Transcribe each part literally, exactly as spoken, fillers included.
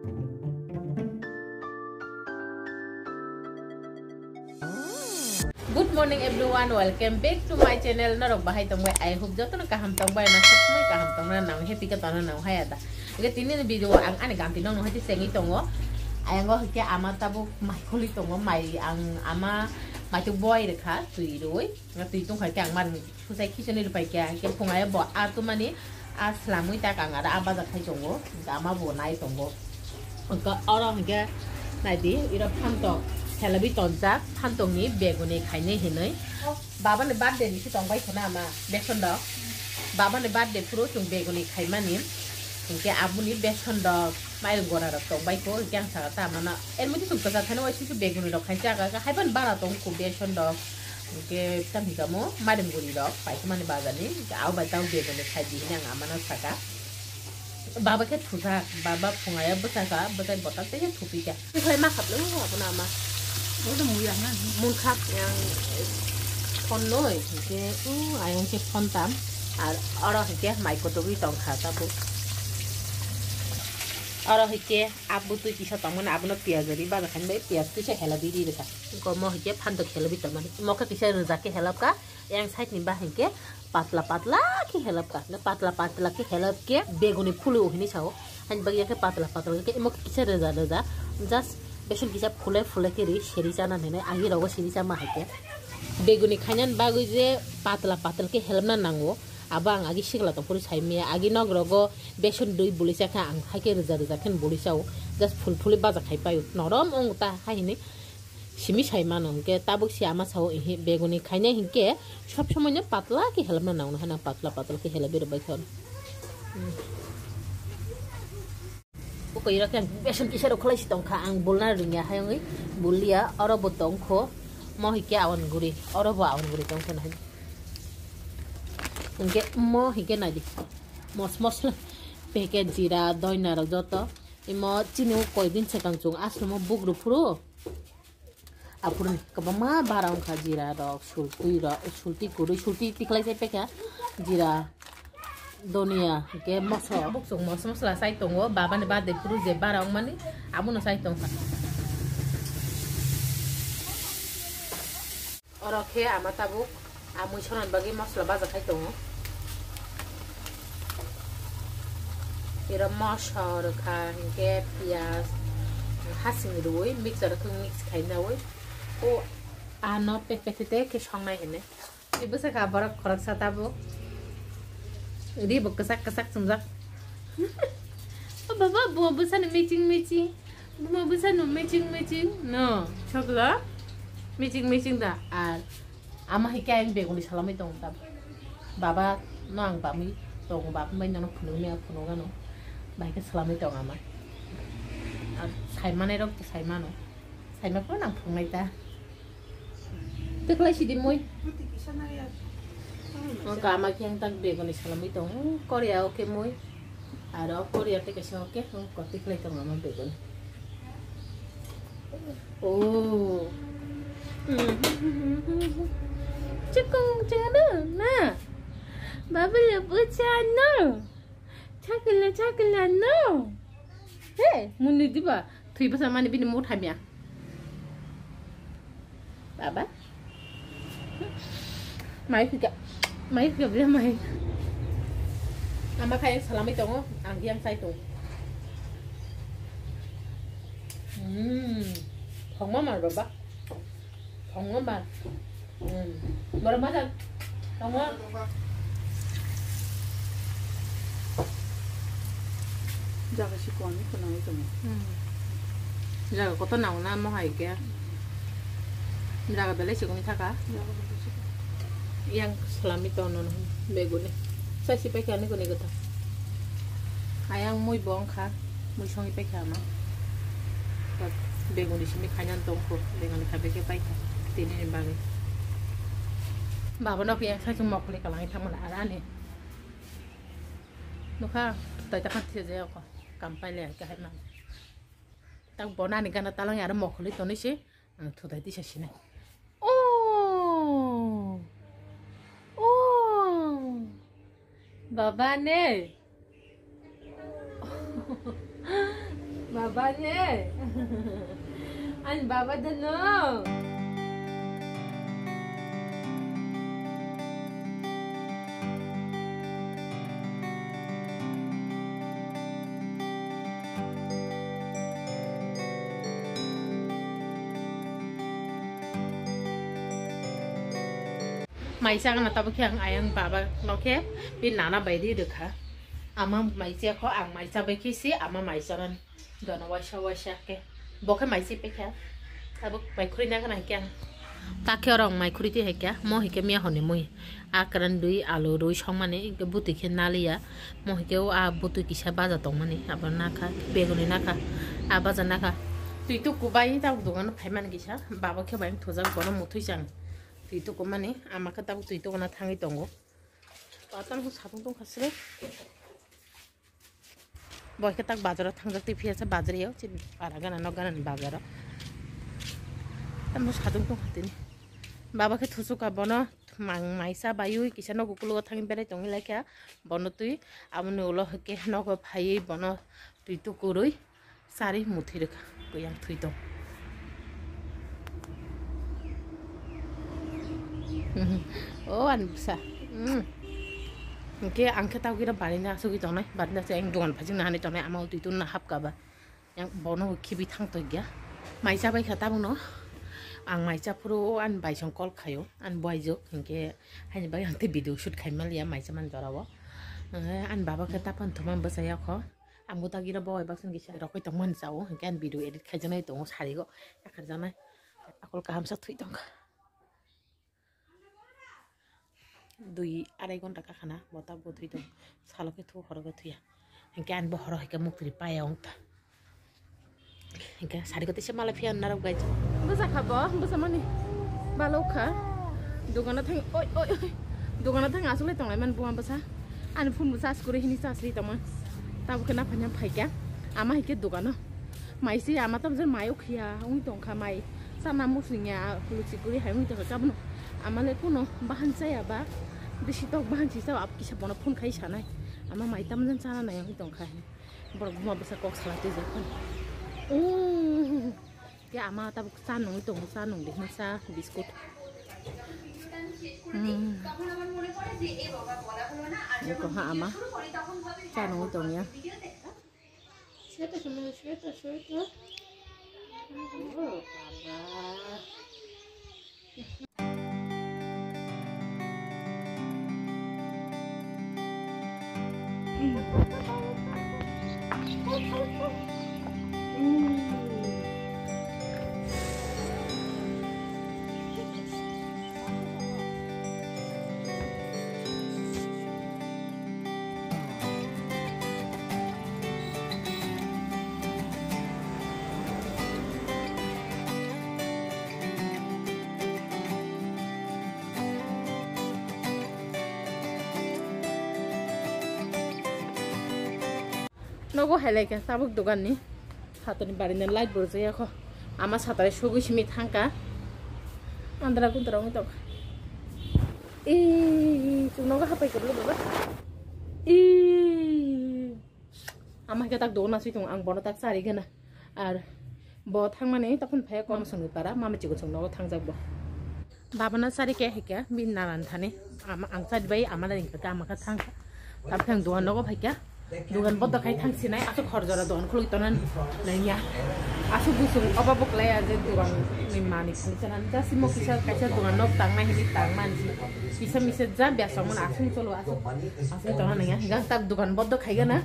Good morning everyone, welcome back to my channel. Norok bahai tongbai, I hope jotono kaham tongbai, na sabsomoi kaham tongna nang, happy ka tongna nang hai ada. Oke, tini ni video ang ani ganti nong nong hai chengi tongo. Ayango hike ama tabuk mai kholi tongo, mai ang ama mai tu boi rekha twi roi. Twi tong khai ke ang man Kusai khichoni rwpai khe, hwnkhe phungai bo a tumani a slamwi tak ang aro a baja khai tongo, hwnkhe ama bo nai tongo. Hwnkhe oro hwnkhe naidi, iro phantok khelabi tonjak, phantokni beguni khainai hinwi. Babani birthday ni se tongbai khuna ama, beson dok. Babani birthday phuru chwng beguni khaimani, hwnkhe aboni beson dok, mairung gora rok tongbai kho, hwnkhe ang saka ta amano, er mui twi chwng kwchak khaina uaisukhe beguni rok khai chaka, haibani bara tong kho beson dok. Hwnkhe tamo hwnkhe amo mairung guri rok paikhe mani bazar ni, hwnkhe abo bai tamo beguni khai di hinwi ang amano saka. Baba khe thujak, baba phungaio bwsaka, bwsai botak tei khe thupikha. Tei khlai ma khaplo abono ama. Abo to muya na. Munkha yang phone noi, hwnkhe, uh, ayang khe phone tam. Ar oro hwnkhe mai kotogwi tongkha tabuk. Oro hwnkhe abo twi kisa tongmani abono piyaj ri baja khaini bai piyaj twisa hela di ri rwkha. Hwnkhe omo hwnkhe phantok helabwi tongmani. Omo khe kisa rwjak khe helapkha, yang side ni ba hwnkhe patla patla khe helapkha. Patla patla khe helap khe beguni phulu hwnwi sao. Haini bagwi khe patla patla khe omo khe kisa rwja rwja. Just beson kisa phule phule khe ri seri chana hinwi agi rogo seri chama hai khe. Beguni khainani bagwi je patla patla khe helapna nango. Abo ang agi sikla tongphuru saimaya. Agi nok rogo beson dui bului chakha ang hai khe rwja rwja khe bului sao. Just phul phulwi baja khai paio. Norom wng ta hai hinwi. Simi sai mano, hwnkhe tabuk si ama sao, ihi, beguni khainai hinkhe sob somoi no patla khe helapna nango, hana patla patla khe helap rwbai khe. Buko iro khe ang beson kisa rok khwlai si tongkha, ang bulna rwngya, hayungwi bulia, oro bo tongkho, mo hinkhe awan guri, oro bo awan guri tongkho, hwnkhe mo hinkhe naidi, mos mosla, packet, jira, doina rok joto, imo chini o koi din swkang chwng ashram o buk rw phuru. Aphuru kwbangma bara wngkha, jira rok, sultwi rok, sultwi kwrwi, sultwi tikhlai sai paikha, jira, donia, hwnkhe moso. Bukchuk moso mosla sai tongo, babani birthday phuru je bara wngmani, abono sai tongkha. Oro khe ama tabuk. Amui sonan bagwi mosla baja khai tongo. Iro moso rwkha hinkhe piyaj hasing rwui mixer khe mix khai naui. O ano pek pek te khe songnai hinwi. Tei bwsakha borok khoroksa tabuk. Ri bo kwchak kwchak chumjak. O baba, bo bwsani meching meching. Bo bwsano meching meching. No, choklo. Meching meching da. Ar Ama hai khe ang beguni salamwi tongo ta. Baba no ang bamwi tongo, baba bai nono phunukmya phunukgano. Bahai khe salamwi tongo ama. Ar saimanai rok to saimano. Saima phano nang phunuknai ta. Tikhlai sidi mui. Wngkha ama khe ang tak beguni salamwi tongo. Korea o khe mui. Aro Korea tei kaisa o khe koti khlai tongo ama begun. Oh. Chikung chana na. Babala bucha no. Chakla chakla no. He, munu diba. Thui basa mani bini motha mia. Baba. Mai phika. Mai phika bia mai. Ama khai salamai tongo, ang yang sai tong. Hmm. Thongma mar baba. Thongma mar. Hmm. Boro ma jan. Thongma. Jaga si kwani khwnangwi tongo. Hmm. Jaga kotor nango na mo hai khe. Jaga belai sikoni thaka. Jaga belai sikoni. Yang salami tono no beguni. Sai si paikha ani koni gota. Ayang mui bo wngkha. Mui songi paikha ama. Beguni simi khaina tongkho. Beguni kha beke paikha. Tini ni bagwi. Baba no yang sai chung mokli kalangi thangmani arani. Nukha, tai ta khan thia jaya ko. Kam pai le ke hai man. Tak bona ni gana talang aro mokholi toni se. Ang thudai tisa sinai. Oh. Oh. Baba ne. Baba ne? Ani baba da no? Mai chagana tabuk khe ang ayang baba no khe bi nana bai ri rwkha. Ama mai chaya kho, ang mai chabai khe se ama mai chanani. Dono waisa waisa khe. Bo khe mai se pekha. Tabuk mai khuri na gana kya. Ta khe orang mai khuri ti hai kya. Mo hai khe miya honi mui. Akran dui alu rui songmani, hingke bwtwi khe naliya. Mo hai khe o a bwtwi kisa baja tongmani. Abo nakha, beguni nakha. A baja nakha. Twi tu kubai ta dogan phaimani kisa. Baba khe bai thujak bono muthwi chang. Twi tu kumani ama khe tabuk twi tu gana thangwi tongo. Patang khe satung tongkha sre. Bo khe tak bazaro thangjak twi phiya sa bazar yo, chini para gana nok gana ni bazaro. Tamo satung tong tini. Baba khe thusuka bono mang maisa bayui kisa nok ukulugo thangwi berai tongwi laikha. Bono twi aboni ulo hwnkhe nogo phaiwi bono twi tukurwi. Sari muthwi rwkha, kuyang thwi tong. O ani bwsa. Mm. Hingke ang khe tawkira barinda asugwi tongnai, barinda se ang dogan phajwk naharnai tongnai, ama o twi tonna hapka ba. Yang bono bo khibi thang tongya. Mai chabai kha tabukno. Ang mai cha phuru o ani bai song call khaio, ani buaijwk hingke haini bagwi ang tei video shoot khai manliya mai cha mani jorao. Ani baba khe tapan thuma bwsaya kho. Ang bo dagira bo bai baksan kisa rokoi tongmani chao, hingke ang video edit khaijaknai tongo, sarigo yakarjaknai. Akol kaham sa thwi tongkha. Dui arai gonta kakhana, bo ta bo thwi tong. Salo khe thu, horo khe thwiya. Hingke ang bo horo hai khe muktri paya ongta. Hingke sari kote se mala phiya narok bai. Bwsa kha bo, bwsa mani. Balo kha. Dogano thang, oi, oi, oi. Dogano thang aswk lai tonglai man buma bwsa. Ani phone bo charge kwrwi hini charge ri tongma. Tabuk khe naphanya phaikya. Ama hai khe dogano. Mai se ama tam jar mayo khiya, ung tongkha mai. Sana musungya, luchi kwrwi hai ung tongkha kabno. Ama le kuno bahan chaya ba. Bisi tok bahan si sa ap kisa bono phone khai sanai. Ama mai tam jan sana nai ung tongkha. Borok buma bwsa kok sala twijak phano. Umm. Khe ama tabuk cha nungwi tongo, cha nungdi hwnsa biskut. Umm. Eko ha ama cha nungwi tongya. Sweta, sweta, sweta. Oh, baba. Nogo hai lai kha tabuk dogan ni. Satani bari ni light bo rwjak ya kho. Ama satare sogwi simi thang kha. Andra kundra wng tong kha. Ee, chwng nogo hapai kwrwk baba. Ee. Ama khe tak dogon asui tongo, ang bono tak chari gana. Ar bo thangmani tokon phai kono songwi para, mama chikon song nogo thangjak bo. Babana chari khe hai khe bini nanan thani. Ama ang chari bai ama nang khe ama khe thang kha. Tabuk ang dogan nogo phai kha. Dogan bodo khai thang sinai, asuk hor jora dogan khuluk tonan nangya. Asuk busung oba buklai aje dogan ni mani phung sanan. Just mo kisa kaisa dogan nok tang nai hini tang man si. Kisa misa ja biasa mon asung cholo asuk. Asuk tonan nangya. Gang tak dogan bodo khai gana.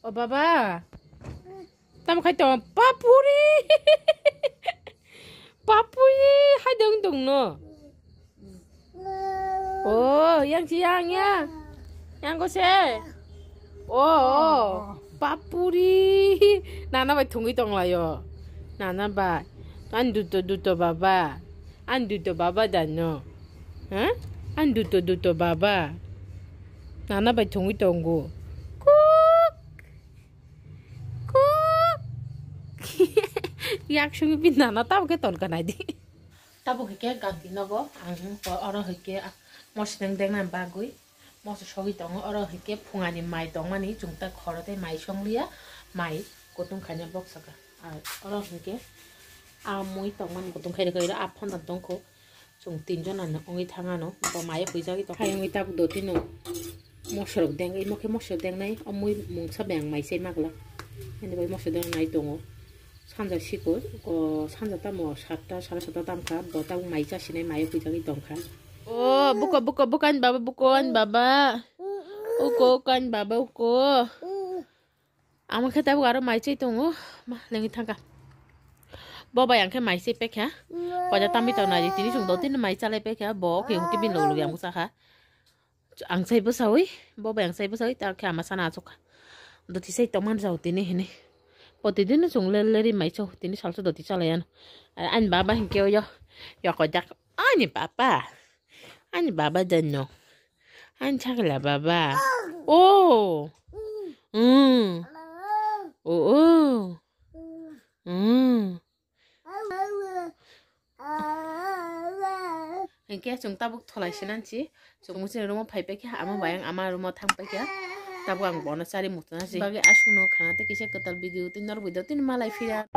O baba, tamo khai tong papuri. Papuri hai dong dong no. Oh, yang si yang ya. Yang ko se. Oh, oh. Papuri. Nana bai thungwi tong layo. Nana bai. An duto duto baba. An duto baba dano. Ha? An duto duto baba. Nana bai thungwi tongo. Kuk! Kuk! Yak sungwi bi nana tamo khe ton kanai di. Tabo hwnkhe ganti nogo ang oro hwnkhe moso deng dengna bagwi moso sogwi tongo. Oro hwnkhe phungani mai tongmani chwng ta khoro tei mai songliya, mai kutung khaina bok saka. Ar oro hwnkhe a mui tongmani kutung khairokhe oro a phonda tongkho. Chwng tinjon ano wngwi thang ano, bo maya phuijagwi tong. Hai wngwi tabuk dotino mosorok deng, imo khe mosorok dengnai, o mui mungsa bai ang mai chai magla. Ani bai mosorok dengnai tongo. Sanja sikor, o sanja tamo satta, sare satta tam kha, bo tabuk mai chasinai, maya phuijagwi tong kha. O buko, buko, buko ani baba, buko ani baba. Uko, uko ani baba, uko. Amo khe tabuk aro mai chai tongo, ma lengwi thangkha. Bo bai ang khe mai chai paikha. Koida tamwi tong nai tini chwng dotino mai chalai paikha. Bo khe hwnkhe bini logi logi ang bwsa kha. Ang chai bwsawi, bo bai ang chai bwsawi ta khe ama sana achuk kha. Doti chai tongmani jao tini hini. Protidin no chwng ler lerwi mai chao tini salsa doti chalai ano. Ani baba hinkhe o yo yokojak. Ani baba. Ani baba dan no. Ani chakla baba. Oh. Mm. Oh, oh. Mm. Hinkhe chwng tabuk tholai sinansi. Chwng muchini room o phai paikha, ama bai ang ama room o thang paikha. Tabuk ang bono chari muchunasi. Bagwi aswkno khana tei kisa kwtal video tei norok video tini malai phira.